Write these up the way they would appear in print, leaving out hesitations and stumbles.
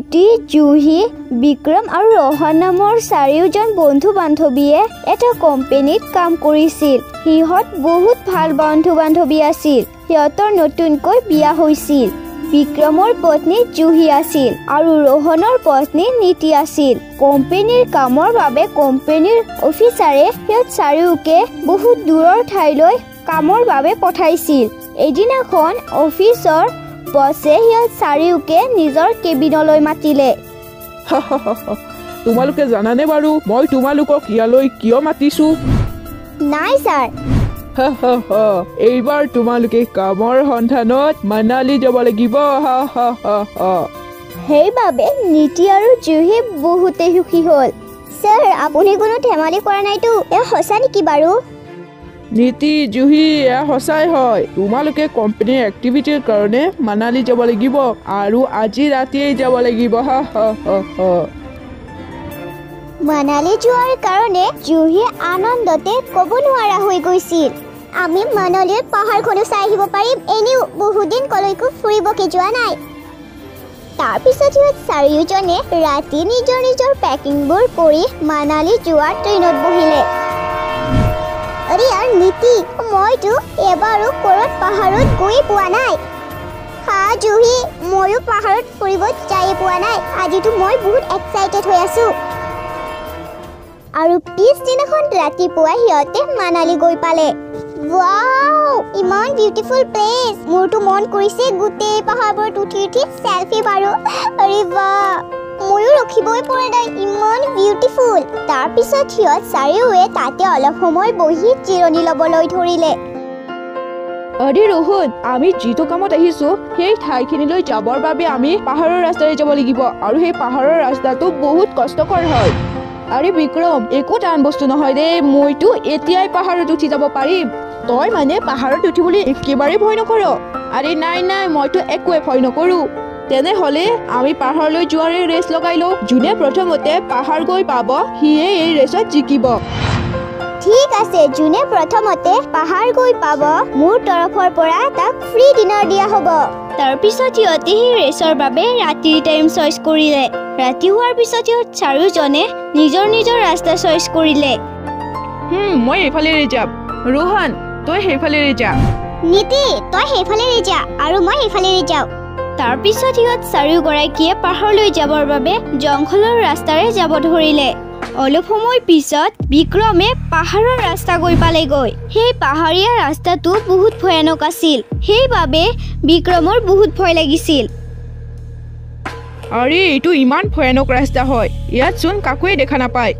নীতি, জুহি, বিক্ৰম আৰু ৰোহন নামৰ চাৰিওজন বন্ধু বান্ধৱীয়ে এটা কোম্পানীত কাম কৰিছিল। সিহঁত বহুত ভাল বন্ধু বান্ধৱী আছিল। সিহঁতৰ নতুনকৈ বিয়া হৈছিল। বিক্ৰমৰ পত্নী জুহি আছিল আৰু ৰোহনৰ পত্নী নীতি আছিল। কোম্পানীৰ কামৰ বাবে কোম্পানীৰ অফিচাৰে সিহঁত চাৰিওকে বহুত দূৰৰ ঠাইলৈ কামৰ বাবে পঠাইছিল। এদিনাখন অফিচৰ বছে সিহঁত চাৰিওকে নিজৰ কেবিনলৈ মাতিলে। তোমালোকে জানানে বাৰু মই তোমালোকক ইয়ালৈ কিয় মাতিছো? নাই ছাৰ। এইবাৰ তোমালোকে কামৰ সন্ধানত মানালী যাব লাগিব। সেইবাবে নীতি আৰু জুহি বহুতে সুখী হ'ল। ছাৰ, আপুনি কোনো ধেমালি কৰা নাইতো? এয়া সঁচা নেকি বাৰু? নীতি, জুহি, এয়া সঁচাই হয়। তোমালোকে কোম্পানীৰ এক্টিভিটিৰ কাৰণে মানালী যাব লাগিব আৰু আজি ৰাতিয়েই যাব লাগিব। মানালী যোৱাৰ কাৰণে জুহি আনন্দতে ক'ব নোৱাৰা হৈ গৈছিল। আমি মানালীৰ পাহাৰখনো চাই আহিব পাৰিম, এনেও বহুদিন কলৈকো ফুৰিবকে যোৱা নাই। তাৰপিছত সিহঁত চাৰিওজনে ৰাতি নিজৰ নিজৰ পেকিংবোৰ কৰি মানালী যোৱাৰ ট্ৰেইনত বহিলে। আৰে ইয়াৰ নীতি, মইতো এবাৰো ক'ৰবাত পাহাৰত গৈয়ে পোৱা নাই। হা জুহি, ময়ো পাহাৰত ফুৰিব যায়ে পোৱা নাই। আজিতো মই বহুত এক্সাইটেড হৈ আছো। আৰু পিছদিনাখন ৰাতিপুৱা সিহঁতে মানালী গৈ পালে। ৱাও, ইমান বিউটিফুল প্লেচ! মোৰতো মন কৰিছে গোটেই পাহাৰবোৰত উঠি উঠি চেলফি মাৰো। আৰে বাহ, ময়ো ৰখিবই পৰা নাই, ইমান বিউটিফুল! তাৰপিছত সিহঁত চাৰিওৱে তাতে অলপ সময় বহি জিৰণি ল'বলৈ ধৰিলে। আৰে ৰোহন, আমি যিটো কামত আহিছো সেই ঠাইখিনিলৈ যাবৰ বাবে আমি পাহাৰৰ ৰাস্তাৰে যাব লাগিব আৰু সেই পাহাৰৰ ৰাস্তাটো বহুত কষ্টকৰ হয়। আৰে বিক্ৰম, একো টান বস্তু নহয় দেই, মইতো এতিয়াই পাহাৰত উঠি যাব পাৰিম। তই মানে পাহাৰত উঠিবলৈ একেবাৰে ভয় নকৰ? আৰে নাই নাই, মইতো একোৱে ভয় নকৰো। তেনেহ'লে আমি পাহাৰলৈ যোৱাৰে ৰেচ লগাই লওঁ। যোনে প্ৰথমতে পাহাৰ গৈ পাব সিয়ে এই ৰেচত জিকিব। ঠিক আছে, যোনে প্ৰথমতে পাহাৰ গৈ পাব মোৰ তৰফৰ পৰা তাক ফ্ৰী ডিনাৰ দিয়া হ'ব। তাৰপিছত সিহঁতে সেই ৰেচৰ বাবে ৰাতিৰ টাইম চইচ কৰিলে। ৰাতি হোৱাৰ পিছত সিহঁত চাৰিওজনে নিজৰ নিজৰ ৰাস্তা চইচ কৰিলে। মই এইফালেৰে যাম। ৰোহন, তই সেইফালেৰে যা। নীতি, তই সেইফালেৰে যা আৰু মই এইফালেৰে যাওঁ। তাৰপিছত সিহঁত চাৰিওগৰাকীয়ে পাহাৰলৈ যাবৰ বাবে জংঘলৰ ৰাস্তাৰে যাব ধৰিলে। অলপ সময় পিছত বিক্ৰমে পাহাৰৰ ৰাস্তা গৈ পালেগৈ। সেই পাহাৰীয়া ৰাস্তাটো বহুত ভয়ানক আছিল, সেইবাবে বিক্ৰমৰ বহুত ভয় লাগিছিল। আৰে এইটো ইমান ভয়ানক ৰাস্তা হয়, ইয়াতচোন কাকোৱে দেখা নাপায়।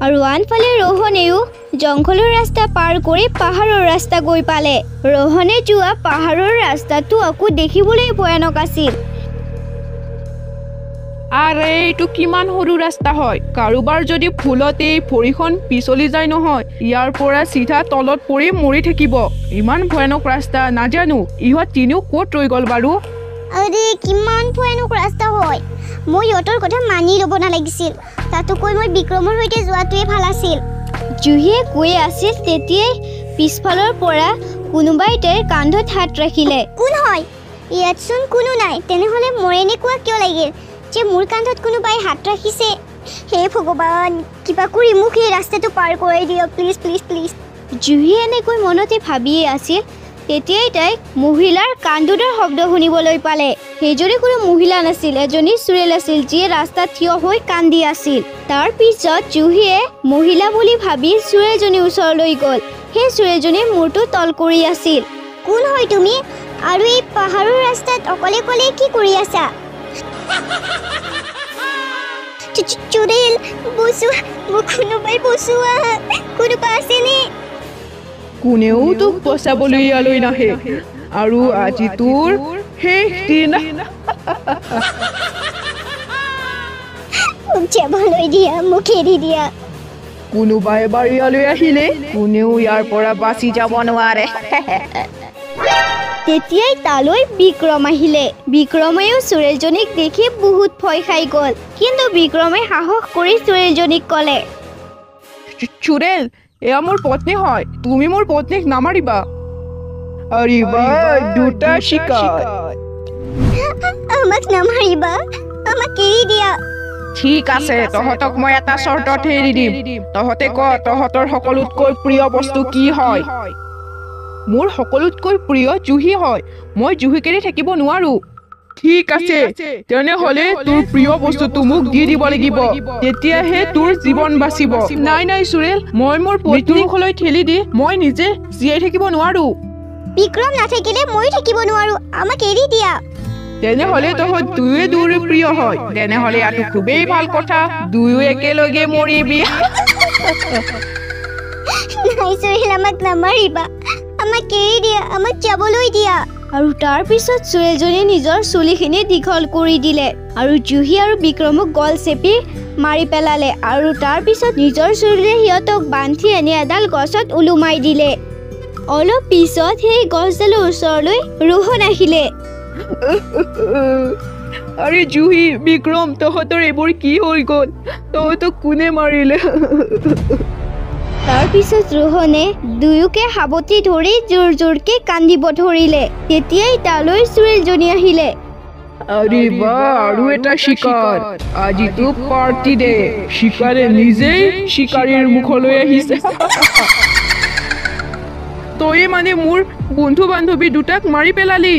আৰু আনফালে ৰোহনেও জংঘলৰ ৰাস্তা পাৰ কৰি পাহাৰৰ ৰাস্তা গৈ পালে। ৰোহনে যোৱা পাহাৰৰ ৰাস্তাটো আকৌ দেখিবলৈ ভয়ানক আছিল। আৰে এইটো কিমান সৰু ৰাস্তা হয়, কাৰোবাৰ যদি ভুলতে ভৰিখন পিছলি যায় নহয়, ইয়াৰ পৰা চিধা তলত পৰি মৰি থাকিব। ইমান ভয়ানক ৰাস্তা, নাজানো ইহঁত তিনিও ক'ত ৰৈ গ'ল বাৰু। আৰে কিমান ভয়ানক ৰাস্তা হয়, মই ইহঁতৰ কথা মানি ল'ব নালাগিছিল। তাতোকৈ মই বিক্ৰমৰ সৈতে যোৱাটোৱে ভাল আছিল। জুহিয়ে কৈ আছিল, তেতিয়াই পিছফালৰ পৰা কোনোবাই তাইৰ কান্ধত হাত ৰাখিলে। কোন হয়? ইয়াতচোন কোনো নাই, তেনেহ'লে মোৰ এনেকুৱা কিয় লাগিল যে মোৰ কান্ধত কোনোবাই হাত ৰাখিছে? হে ভগৱান, কিবা কৰি মোক এই ৰাস্তাটো পাৰ কৰাই দিয়ক, প্লিজ প্লিজ প্লিজ। জুহিয়ে এনেকৈ মনতে ভাবিয়ে আছিল, তেতিয়াই তাই মহিলাৰ কান্দোনৰ শব্দ শুনিবলৈ পালে। সেইজনী কোনো মহিলা নাছিল, এজনী চুৰেল আছিল যিয়ে ৰাস্তাত থিয় হৈ কান্দি আছিল। তাৰপিছত জুহিয়ে মহিলা বুলি ভাবি চুৰেলজনীৰ ওচৰলৈ গ'ল। সেই চুৰেলজনীৰ মূৰটো তল কৰি আছিল। কোন হয় তুমি আৰু এই পাহাৰৰ ৰাস্তাত অকলে অকলে কি কৰি আছা? চুৰেল, বচোৱা, মোক কোনোবাই বচোৱা, কোনোবা আছেনে? কোনেও তোক বচাবলৈ ইয়ালৈ নাহে আৰু আজি তোৰ শেষ দিন। মোক যাবলৈ দিয়া, মোক এৰি দিয়া। কোনোবা এবাৰ ইয়ালৈ আহিলে কোনেও ইয়াৰ পৰা বাচি যাব নোৱাৰে। তেতিয়াই তালৈ বিক্ৰম আহিলে। বিক্ৰমেও চুৰেলজনীক দেখি বহুত ভয় খাই গ'ল, কিন্তু বিক্ৰমে সাহস কৰি চুৰেলজনীক ক'লে, চুৰেল, এয়া মোৰ পত্নী হয়, তুমি মোৰ পত্নীক নামাৰিবা। আৰে বা, দুটা শিকাৰ। আমাক নামাৰিবা, আমাক এৰি দিয়া। ঠিক আছে, তহঁতক মই এটা চৰ্তত এৰি দিম। তহঁতে ক, তহঁতৰ সকলোতকৈ প্ৰিয় বস্তু কি হয়? মোৰ সকলোতকৈ প্ৰিয় জুহি হয়। মই জুহিক এৰি থাকিব নোৱাৰো। ঠিক আছে, তেনেহ'লে তোৰ প্ৰিয় বস্তুটো মোক দি দিব লাগিব, তেতিয়াহে তোৰ জীৱন বাচিব। নাই নাই সুৰেল, মই মোৰ মৃত্যুৰ মুখলৈ ঠেলি দি মই নিজে জীয়াই থাকিব নোৱাৰো। বিক্ৰম নাথাকিলে ময়ো থাকিব নোৱাৰো, আমাক এৰি দিয়া। তেনেহ'লে তহঁত দুয়োৱে দুয়োৰে প্ৰিয় হয়, তেনেহ'লে ইয়াতো খুবেই ভাল কথা, দুয়ো একেলগে মৰিবি। নাই সুৰেল, আমাক নামাৰিবা, আমাক এৰি দিয়া, আমাক যাবলৈ দিয়া। আৰু তাৰ পিছত চুৰেলজনীয়ে নিজৰ চুলিখিনি দীঘল কৰি দিলে আৰু জুহি আৰু বিক্ৰমক গল চেপি মাৰি পেলালে আৰু তাৰ পিছত নিজৰ চুলিৰে সিহঁতক বান্ধি আনি এডাল গছত ওলোমাই দিলে। অলপ পিছত সেই গছডালৰ ওচৰলৈ ৰোহন আহিলে। আৰে জুহি, বিক্ৰম, তহঁতৰ এইবোৰ কি হৈ গ'ল? তহঁতক কোনে মাৰিলে? তাৰ পিছত ৰোহনে দুয়োকে সাৱটি ধৰি জোৰ জোৰকে কান্দিব ধৰিলে। তেতিয়াই তালৈ চুৰেলজনী আহিলে। আৰে বা, আৰু এটা শিকাৰ, আজিতো পাৰ্টি দে। শিকাৰে নিজেই শিকাৰীৰ মুখলৈ আহিছে। তয়ে মানে মোৰ বন্ধু বান্ধৱী দুটাক মাৰি পেলালি?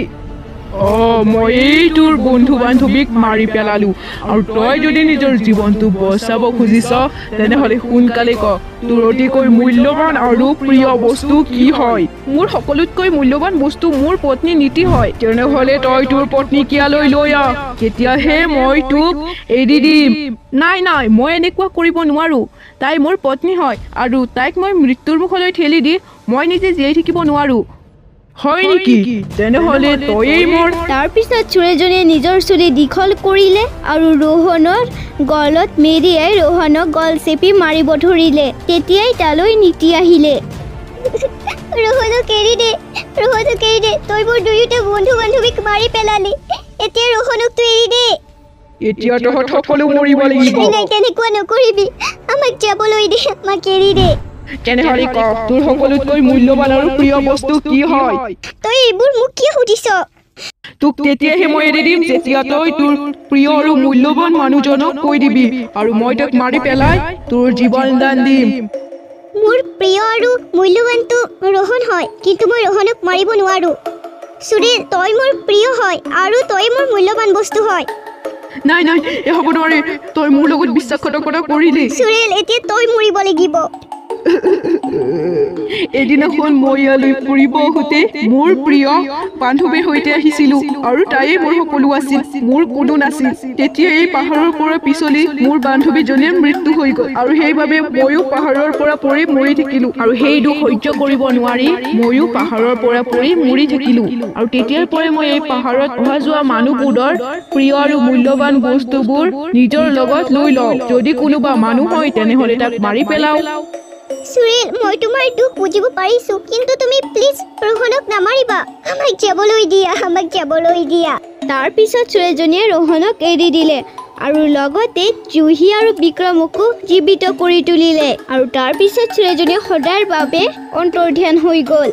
অ, ময়েই তোৰ বন্ধু বান্ধৱীক মাৰি পেলালো। আৰু তই যদি নিজৰ জীৱনটো বচাব খুজিছ, তেনেহ'লে সোনকালে ক, তোৰ অতিকৈ মূল্যৱান আৰু প্ৰিয় বস্তু কি হয়? মোৰ সকলোতকৈ মূল্যৱান বস্তু মোৰ পত্নী নীতি হয়। তেনেহ'লে তই তোৰ পত্নীক ইয়ালৈ লৈ আহ, তেতিয়াহে মই তোক এৰি দিম। নাই নাই, মই এনেকুৱা কৰিব নোৱাৰো। তাই মোৰ পত্নী হয় আৰু তাইক মই মৃত্যুৰ মুখলৈ ঠেলি দি মই নিজে জীয়াই থাকিব নোৱাৰো। হয় নেকি? তেনেহ'লে তয়েই মোৰ। তাৰপিছত চোৰেজনে নিজৰ চুলি দীঘল কৰিলে আৰু ৰোহনৰ গলত মেৰিয়াই ৰোহনক গল চেপি মাৰিব ধৰিলে। তেতিয়াই তালৈ নীতি আহিলে। ৰোহনক এৰি দে, ৰোহনক এৰি দে, তই মোৰ দুয়োটা বন্ধু বান্ধৱীক মাৰি পেলালি, এতিয়া ৰোহনক তই এৰি দে। এতিয়া তহঁত সকলো মৰিব লাগিব। নাই, তেনেকুৱা নকৰিবি, আমাক যাবলৈ দে, আমাক এৰি দে। তেনেহ'লে ক, তোৰ সকলোতকৈ মূল্যৱান আৰু প্ৰিয় বস্তু কি হয়? তই এইবোৰ মোক কিয় সুধিছ? তোক তেতিয়াহে মই এৰি দিম যেতিয়া তই তোৰ প্ৰিয় আৰু মূল্যৱান মানুহজনক কৈ দিবি, আৰু মই তোক মাৰি পেলাই তোৰ জীৱন দান দিম। মোৰ প্ৰিয় আৰু মূল্যৱানটো ৰোহন হয়, কিন্তু মই ৰোহনক মাৰিব নোৱাৰো। সুনীল, তই মোৰ প্ৰিয় হয় আৰু তই মোৰ মূল্যৱান বস্তু হয়। নাই নাই, এ হ'ব নোৱাৰে, তই মোৰ লগত বিশ্বাসঘাতকতা কৰিলি। সুনীল, এতিয়া তই মৰিব লাগিব। এদিনাখন মই ইয়ালৈ ফুৰিব আহোঁতে মোৰ প্ৰিয় বান্ধৱীৰ সৈতে আহিছিলোঁ আৰু তাইয়ে মোৰ সকলো আছিল, মোৰ কোনো নাছিল। তেতিয়া এই পাহাৰৰ পৰা পিছলি মোৰ বান্ধৱীজনীৰ মৃত্যু হৈ গ'ল আৰু সেইবাবে ময়ো পাহাৰৰ পৰা পৰি মৰি থাকিলোঁ। আৰু সেই দুখ সহ্য কৰিব নোৱাৰি ময়ো পাহাৰৰ পৰা পৰি মৰি থাকিলোঁ। আৰু তেতিয়াৰ পৰাই মই এই পাহাৰত অহা যোৱা মানুহবোৰৰ প্ৰিয় আৰু মূল্যৱান বস্তুবোৰ নিজৰ লগত লৈ লওঁ। যদি কোনোবা মানুহ হয় তেনেহ'লে তাক মাৰি পেলাওঁ। সুনীল, মই তোমাৰ দুখ বুজিব পাৰিছো, কিন্তু তুমি প্লিজ ৰোহনক নামাৰিবা। আমাক যাবলৈ দিয়া, আমাক যাবলৈ দিয়া। তাৰপিছত চোৰেজনীয়ে ৰোহনক এৰি দিলে আৰু লগতে জুহি আৰু বিক্ৰমকো জীৱিত কৰি তুলিলে। আৰু তাৰপিছত চোৰেজনীয়ে সদায়ৰ বাবে অন্তৰ্ধান হৈ গ'ল।